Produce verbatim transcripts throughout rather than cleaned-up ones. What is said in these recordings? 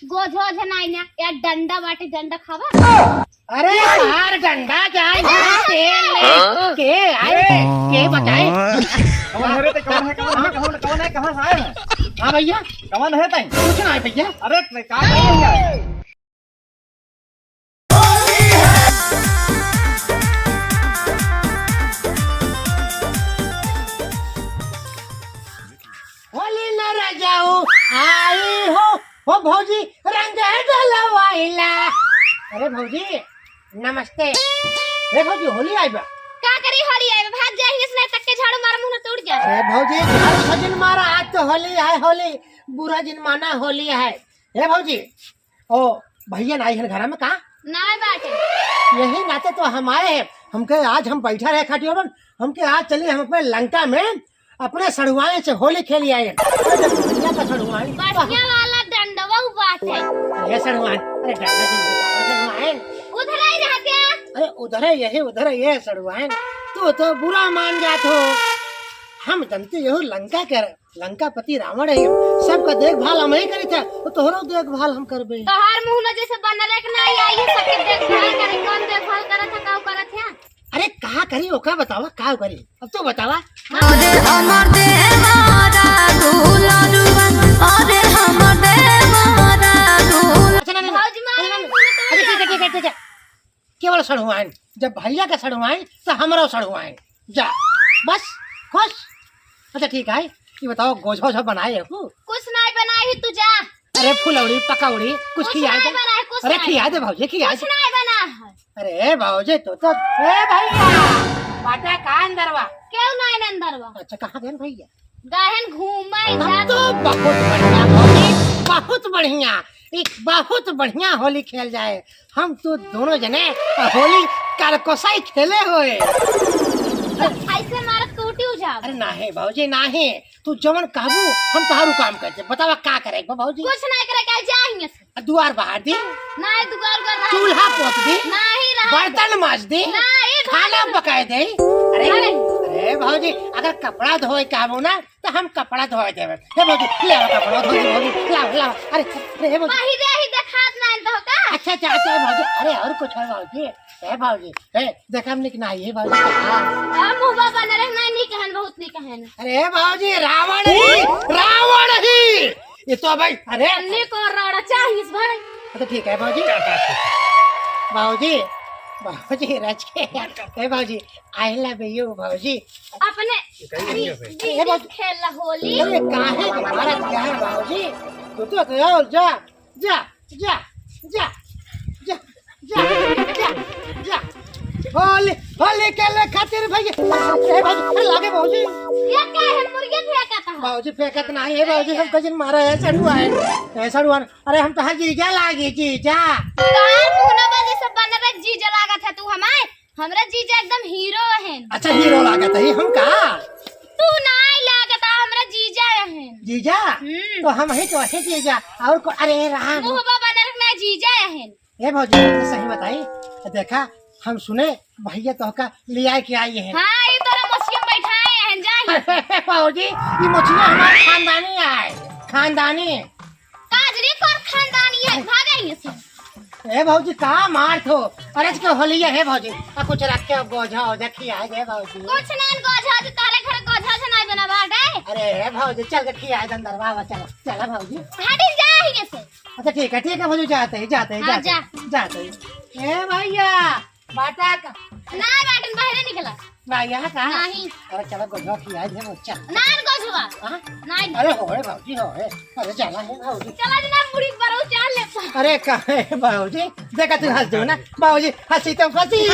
गोझो झनाई ना, या डंडा बाटे, डंडा खावा। अरे यार, डंडा जाए, तेल ले, के आए, के बताए? कवन है रे ते? कवन है, कवन है, कवन, कवन है, कहाँ से आए हैं? हाँ भैया। कवन है तई? कुछ ना है भैया। अरे, का कवन है? होली न रजाऊ आई हो, हो भौजी, रंग डलवाइला। अरे भौजी, नमस्ते। अरे भौजी, होली आई बा। का करी होली आई बा? भाग जाइए, इसने तक के झाड़ू मारा, मुंह न टूट जा। अरे भौजी, झाड़ू से जिन मारा, आज तो होली है, होली। बुरा जिन माना, होली है। हे भौजी, ओ भैया नाई हन घरा में का? नाई बाटे। यही नाते तो हम आए हैं। हमके आज हम बैठा रहे खटिया पर, हमके आज चली हम अपने लंका में अपने सड़ुआइन से होली खेली आए। अरे जब भैया का सड़ुआइन, बढ़िया वाला डंडवा बाटे। ये सड़ुआइन, अरे डंडा जिन बतावा सड़ुआइन। उधर ही रहते हैं। अरे उधर है, यही उधर है, ये सड़ुआइन। तू तो बुरा मान जात हो। हम जनते यहू लंका के लंकापति रावण है, सबका देखभाल हम ही करी था, तो तोहरो देखभाल हम करबे। तोहार मुंह न जैसे बनरे के ना आई है, सबके देखभाल करे, कौन देखभाल करत है, का करत है? अरे का करी, ओका बतावा, का करी, अब तो बतावा। अरे हमर देवारा दुलरुआ, अरे हमर देवारा दुल- अच्छा, ना, ना, ना। भौजी मारे अरे, ना, ना, ना। मुंह तो अरे, ठीक है, ठीक है, ठीक है। केवल सड़ुआइन, जब भैया का सड़ुआइन, तो हमरो सड़ुआइन। जा, बस, खुश। अच्छा, ठीक है, ये बताओ, गोझा ओझा बनाए है कु? कुछ नहीं बनाए ही, तू जा। अरे, फुलौड़ी, पकौड़ी, कुछ कुछ खियाए नहीं दे। बनाए, कुछ अरे, नहीं। खियाए दे भौजी, खियाए कुछ दे। नहीं बना है। अरे, भौजी, तो, तो, ए भैया, बाटा का अंदरवा? क्यों नहीं अंदरवा? अच्छा, कहाँ गए भैया? गहन घूमे तब जा। तो बहुत बढ़िया भौजी, बहुत बढ़िया, एक बहुत बढ़िया होली खेल जाए। हम तू दोनों जने होली करकोसाई खेले होए। ऐसे मारत टूटी उजाब। अरे नाही भौजी नाही, तू जवन कहबू हम तोहारू काम कर दे। बतावा का करे एक बार भौजी? कुछ नहीं करे, कल जाएंगे। आ दुआर बहार दी। नाही दुआर कर रहा। चूल्हा पोत दी। नाही रहा। बर्तन माज दी। नाही खाना खाना। पकाए दे। अरे, अरे। अरे भौजी, अगर कपड़ा धोए कहबू ना तो हम कपड़ा धोए देवे। हे भौजी, ले आओ कपड़ा धोए दे भौजी, लाओ, लाओ। अरे, अरे, हे भौजी। पहिरे ही देखात नाही तो का? अच्छा, अच्छा, अच्छा, हे भौजी, अरे और कुछ है भौजी? हे भौजी, हे, देखा हम निक नाही, हे भौजी, हाँ। आ, मुँह बा बनरे नाही, निक हन, बहुत निक हन। अरे हे भौजी, रावण ही, रावण ही। ये तो भाई, अरे। निक और राड़ा चाहिए भाई। अच्छा, ठीक है भौजी। भौजी, भौजी, रच के, हे भौजी, I love you भौजी। अपने ये कहीं नहीं है भाई। दीदी ए बात खेल होली। अरे काहे के मारत काहे बाबूजी? तू तो गया और जा, जा, जा, जा। होली, होली खेले खातिर भैया। ए भाई, ए लागे बाबूजी। ये का है, मुर्गे फेंकत है? बाबूजी फेंकत नाही है बाबूजी, हम कजिन मारा है, सड़ुआ है। ए सड़ुआ, अरे हम तो हाँ जीजा लागे, जीजा। काहे मुंह ना बजे से बनर जीजा लागत है तू हमार? हमरा जीजा एकदम हीरो हन। अच्छा, हीरो लागत है हम का? तू नाई लागत, हमरा जीजा हन। जीजा? हम्म। तो हम ही तो अच्छे जीजा। और को, अरे राम। मुंह बा बनर ना जीजा हन। ए भौजी, तो सही बताई, देखा, हम सुने भैया तोहका लिया के आई है। हाँ, ये तोरा मछिया बैठाए हन, जाई। अरे भौजी, ये मछिया हमार खानदानी है, खानदानी। काजरी कर खानदानी है, भाग आई से। ए भौजी, का मारत हो? अरे, आज के होली है, हे भौजी। आ, कुछ रख के गोझा ओझा खिया दे, भौजी। कुछ ना, गोझा ओझा, तारे घर गोझा ओझा नहीं बना बाटे। अरे, हे भौजी, चल के खिया दे अंदर, वाह, वाह, चला, चला, भौजी। हट जा, ही से। अच्छा, ठीक है, ठीक है, भौजी, जाते हैं, जाते हैं, हाँ, जाते हैं, जा। जाते हैं। ए भैया, बाटा का? ना, बाटन बाहरे निकला। ना, यहाँ का? नहीं। अरे, चला, गोझा खिया दे, वो चल। ना, गोझवा। हाँ? नहीं। अरे, हो रे, भौजी, हो रे। अरे, चला है बाबूजी। चला जी ना, बुढ़ी बरो चाल ले। अरे, काहे बाबूजी? देखा तू हंस दो ना। बाबूजी, हंसी तो फंसी,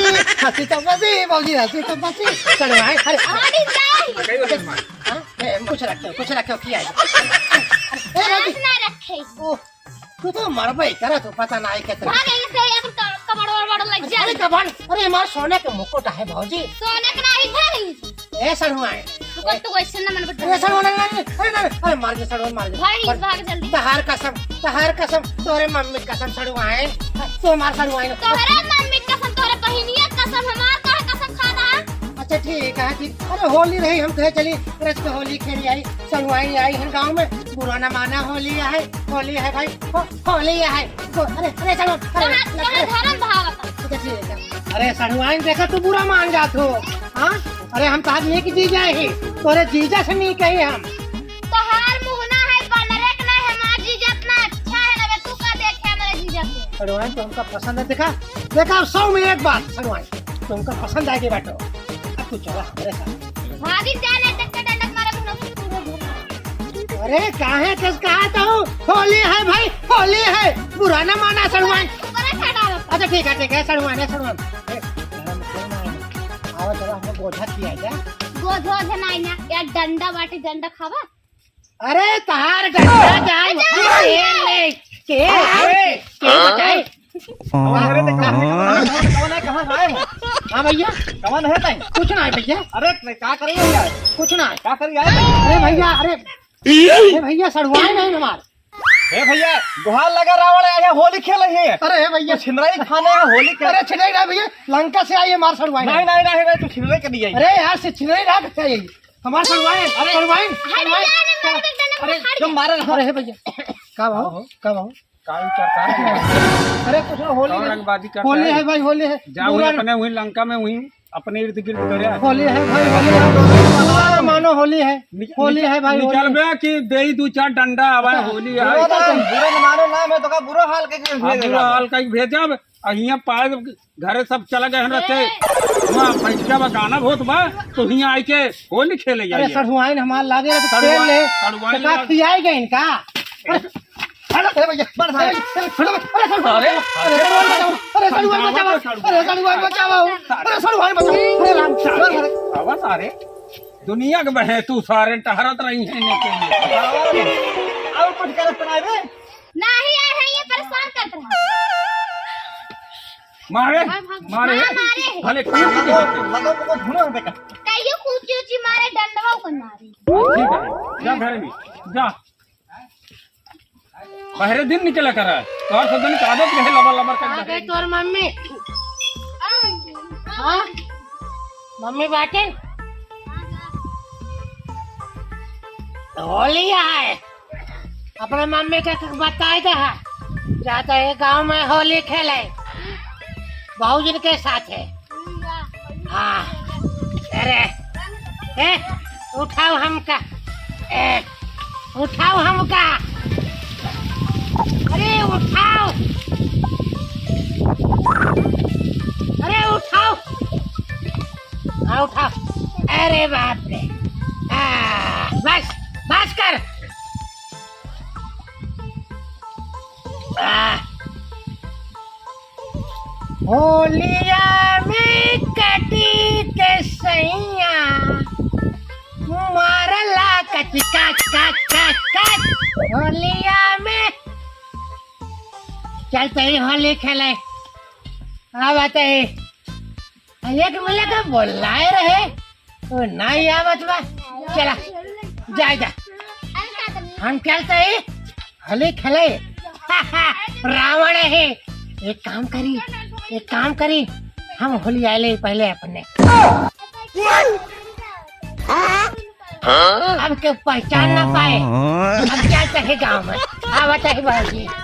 हंसी तो फंसी, बाबूजी, हंसी तो फंसी। चलो भाई, अरे। हमारी जाए। हाँ? ए, कुछ रखे हो, कुछ रखे हो, किया है? ए, बाबूजी। ना रखे। ओ, तू तो मरबे करा, तू पता ना है कितना। भाग यहीं से, एक तो कबड़ वबड़ लग जाए। अरे, कबड़, अरे, हमारा सोने का मुकुट है, बाबूजी। सोने का नहीं था। ए सड़ुआइन। रुको, तू ऐसे ना मन बता। ए सड़ुआइन, नहीं, नहीं, अरे, नहीं, अरे, मार दे सड़ुआइन, मार दे। भाई, मार दे। भाग जल्दी। तहार कसम, तहार कसम, तोरे मम्मी कसम सड़ुआइन। तू हमार सड़ुआइन। तोहरे मम्मी कसम, तोहरे बहिनिया कसम, हमार तोहरे कसम खा रहा। अच्छा, ठीक है, ठीक। अरे, होली रही, हम कहे चली, अरे, आज तो होली खेली आई, सड़ुआइन आई है गाँव में, बुरा ना माना, होली है, होली है भाई, हो-, होली है। हो-, अरे, अरे, चलो, अरे, कहाँ, कहाँ अरे, धर्म भाव बता? अच्छा, ठीक है। अरे, सड़ुआइन देखा, तू बुरा मान जात हो, हाँ? अरे, हम तहार नीक जीजा ही, तोरे जीजा से नीक ही हम। तोहार मुँह ना है, बनरे के नहीं, हमार जीजा इतना अच्छा है ना, तू का देखे हमारे जीजा से? सड़ुआइन तो हमका पसंद है, देखा, देखा, सौ में एक बात, सड़ुआइन। तुमका पसंद आइगे बाटो, अब तू चला हमरे साथ। भागी जा, नहीं तो डंडा मारे घुनो। अरे काहे कस कहा तो, होली है भाई, होली है, बुरा ना माना सड़ुआइन। ऊपर चढ़ा लो। अच्छा ठीक है, ठीक है, सड़ुआइन है, सड़ुआइन। ए, आओ चलो, हमको गोझा खिया जा। गोझा ओझा नहीं ना, यार डंडा बाटी, डंडा खावा। अरे, तहार डंडा जाए, अच्छा। खेल ले, के, के बताए? कौन है रे, कौन है, कौन है, कौन है, कहाँ से आए हो? हाँ भैया। कौन है तैं? कुछ ना है भैया। अरे, तैं का करे भैया? कुछ ना है। का करे आए? अरे भैया, अरे, अरे भैया, सड़ुआइन है हमार। हे भैया, गुहार लगा रावण आया है, होली खेल रही है। अरे हे भैया। तू छिनराई खाने है, होली खेल। अरे छिनराई ना भैया, लंका से आई है हमार सड़ुआइन। नहीं, नहीं, नहीं, नहीं, तू छिनराई कर दिया। अरे यार, से छिनराई ना चाहिए। हमार सड़ुआइन, अरे, सड़ुआइन, अरे, सड़ुआइन। अरे, अरे, अरे, अरे, अरे, जो मारे रहा। अरे, हे भैया, का भाव? का भाव? का विचार का है? अरे, कुछ ना, होली और है। रंगबाजी करता होली है। है भाई, होली है। जा, वहीं पूरा अपने, वहीं लंका में, वहीं अपने इर्द गिर्द करे। होली है भाई, होली है। पूरा मानो होली है। निक-, होली निक-, है भाई, होली निकलबे है। कि देई दू चार डंडा, आवा, अच्छा। होली है। बुरा ना, बुरा ना मानो ना, मैं तो का बुरा हाल के हाँ, भेज बुरा देगा। हाल का ही भेजब। आ हियां पाए घरे सब चला गए हैं रचे। ए! वहाँ बैठ जावा, गाना बहुत बा, तो हियां आई के होली खेले अरे जाइए। सड़ुआइन हमार लागे तो सड़ुआइन, खेल ले। सड़ुआइन तो का लागे। खियाई गए इनका? अरे, अरे भैया, बड़ भाई, अरे, अरे, अरे, अरे, अरे, अरे, सड़ुआइन बचाओ, अरे, सड़ुआइन बचाओ, अरे, सड़ुआइन बचाओ, अरे, सड़ुआइन बचाओ, अरे, राम, अरे, अरे। आवा सारे, दुनिया के बहे तू सारे टहरत रही है नेके में। आओ, आओ, कुछ गलत बनाए रे। नाही आए हैं, ये परेशान करत रहा। मारे, भाग, भाग। मारे। हाँ, मारे। भले कूद के देखते। लगो को ढूंढो बेटा। कहियो कूची उची मारे, डंडवा को मारे। ठीक है, जा घर में, जा। पहरे दिन निकला करा, तोहर सब दिन का आदत रहे लबर लबर कर आ गई तोर मम्मी। हाँ? मम्मी बाटे? होली है। अपने मम्मी के बताए दे है, जाता है गाँव में होली खेले, बाबूजी के साथ है। हाँ, अरे, ए, उठाओ हमका, ए, उठाओ हमका, अरे उठाओ, अरे उठाओ। हाँ, उठा। अरे बाप रे। आ, बस, बस कर। आ। होलिया में कटी के सैया, मारला कच कच कच कच कच। होलिया में चलते ही होली खेले। आवत ही। एक मिनट का बोलाए रहे, तो नहीं आवत बा। चला, जाए जा। हम चलते ही होली खेले। रावण है। एक काम करी, एक काम करी, हम होली आए ले पहले अपने। अब के पहचान ना पाए। अब चलते ही गाँव में। आवत ही बाबूजी।